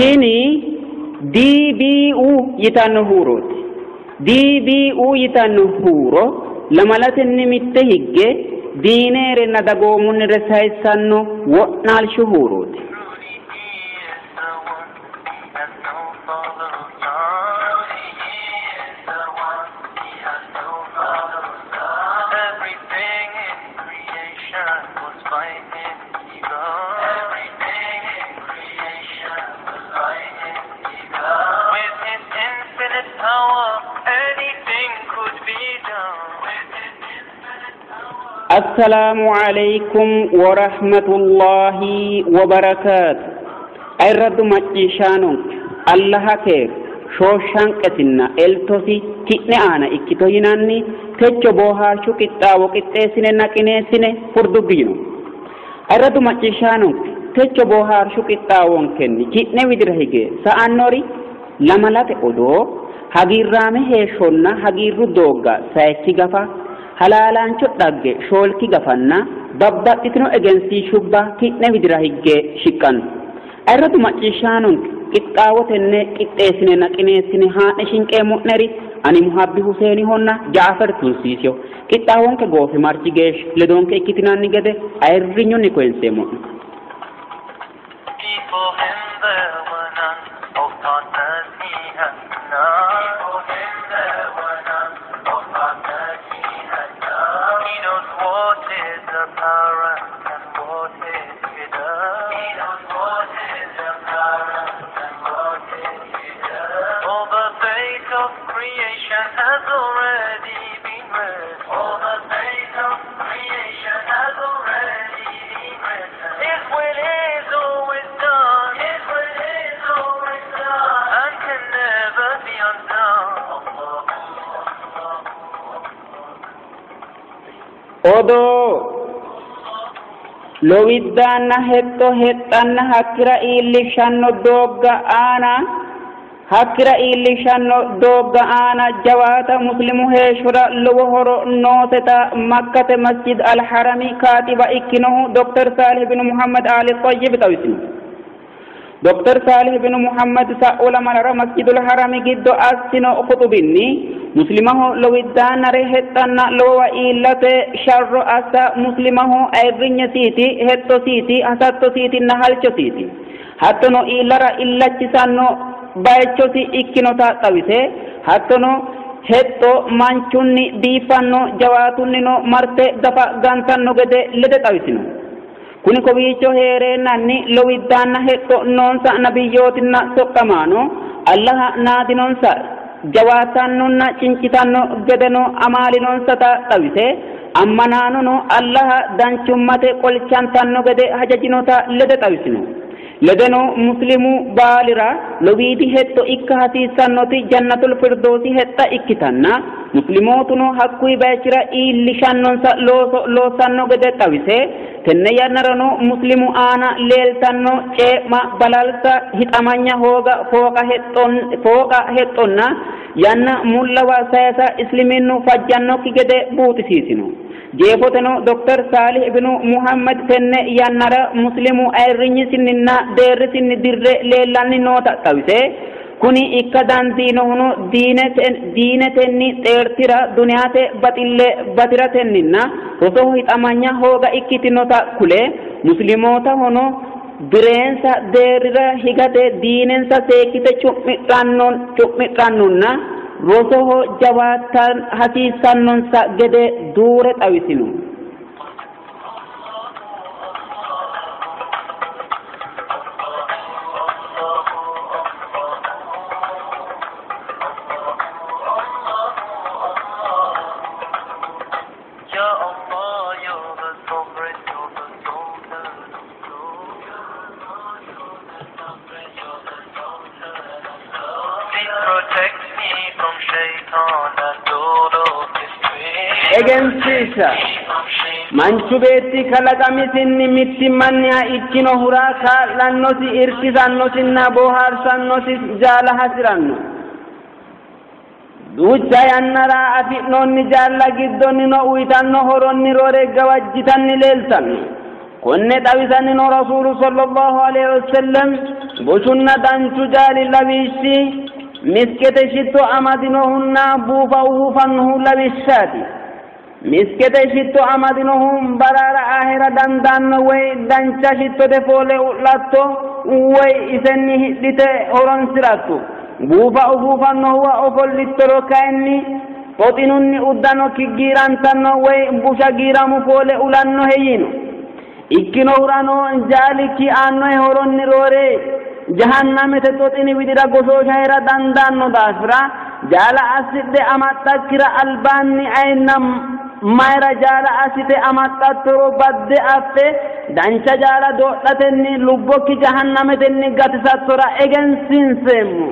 Tini DBU yitanno huurooti. DBU yitanno huuro lamalatenni mitte higge diineerenna dagoomunnire sayissanno wo'naalshu huurooti. Truly he is the one, he has no father or son. Truly he is the one, he has no father or son. Everything in creation was by him begun. Everything in creation was by him begun. With his infinite power, anything could be done. With his infinite power. Assalaamu alaykum wa rahmatullahi wa barakaatu. Ayirraddu macciishshaanonke Allaha keere shooshanqesinna eltosi ki'ne aana ikkito yinanni techo boohaarshu qixxaawo qixxeessinenna qineessine furduggi yino. Ayirraddu macciishshaanonke techo boohaarshu qixxaawonkenni ki'ne widira hige sa'annori lamalate odoo hagiirraame heeshshonna hagiirru doogga sayikki gafa halaalaancho dhagge shoolki gafanna babbaxxitino egensiishubba ki'ne widira higge shiqqanno. Ayirradu macciishshaanonke qixxaawotenne qixxeessinenna qineessine haa'ne shinqeemmo'neri ani Muhabbi Huseenihonna Jaafer Tunsiisiyo qixxaawonke goofimarchi geeshsha ledonke ikkitinanni gede ayirrinyunni koyinseemmo'ne. Before him there were none, of partners he had none. Before him there were none, of partners he had none. He knows what is apparent and what is hidden. He knows what is apparent and what is hidden. All the fate of creation has already been written. All the fate of creation has already been written. His will is always done. His will is always done. And can never be undone. Odoo lowiddaanna hexxo hexxanna hakkira iillishshanno doogga aana hakkira iillishshanno doogga aana jawaata muslimu heeshshora lowo horo nooseta Makkate Masjid Alharami kaatiba ikkinohu Dokter Saalih bin Muhammad Ali Tayyib xawisino. Dokter Saalih bin Muhammad sa'u lamalara Masjidul Harami giddo assino khuxubinni muslimaho lowiddaannare hexxanna lowowa iillate sharro assa muslimaho ayirrinyesiiti, hexxosiiti, hasattosiitinna halchosiiti. Hattono iillara illachisanno bayichosi ikkinota xawise hattono hexxo manchunni biiffanno jawaatunnino marte gafa gantanno gede lede xawisino. Kuni kowiicho heereennanni lowiddaanna hexxo noonsa nabiyyootinna soqqamaano Allaha naadinonsa jawaatannonna cincitanno gedeno amaalinonsata xawise ammanaanono Allaha danchummate qolchantanno gede hajajinota lede xawisino. Ledeno muslimu baalira lowiidi hexxo ikka hasiissannoti jannatul firdoosi hexxa ikkitanna muslimootuno hakkuyi bayichira iillishannonsa looso loossanno gede xawise tenne yannarano muslimu aana leeltanno cee'ma balalsa hixamanya hooga fooqa hexxonna yanna mullawa sayisa isliminnu fajjannokki gede buuxisiisino. Jeefoteno Dokter Saalih ibn Muhammad tenne yannara muslimu ayirrinyisinninna deerrisinni dirre leellanni noota xawise kuni ikka dandiinohuno diinetenni xeertira duniyaate baxille batiratenninna rosoho hixamanya hooga ikkitinota kule muslimootahono bireensa deerrira higate diinensa seekkite cu'midhannonna rosoho jawaata hasiissannonsa gede duure xawisino. Ya Allah, you're the sovereign, you're the sultan of soul. You're the sovereign, you're the sultan of soul. Please protect me from shaitan and all of his tricks. Egensiishsha From shaitan. Manchu beetti kalaqamisinni mittimmanniha ikkinohura kaa'lannosi, irkisannosinna boohaarsannosi jaala hasi'ranno. Duucha yannara afi'noonni jaalla giddonnino uyitanno horonni roore gawajjitanni leeltanno. Konne xawisanni noo Rasuulu sallallahu alaihi wasallam bushunna danchu jaali lawishshi miskete shitto amadinohunna buufa ufuufannohu lawishshaati. Miskete shitto amadinohu baraara aahera dandaanno woy dancha shittote foole u'latto woy isenni hidhite horonsi'ratto. Buufa ufuufannohuwa ofollittoro kayinni xoxinunni uddanokki giirantanno woy busha giiramu foole ulannohe yiino. Ikkinohurano jaalikki aannohe horonni roore jahannamete xoxini widira goshooshahera dandaanno daafira jaala assidhe amaxxakkira albaanni ayinna mayra jaala assite amaxxattoro badde affe dancha jaala doodhatenni lubbokki jahannametenni gatisattora egensiinseemmo.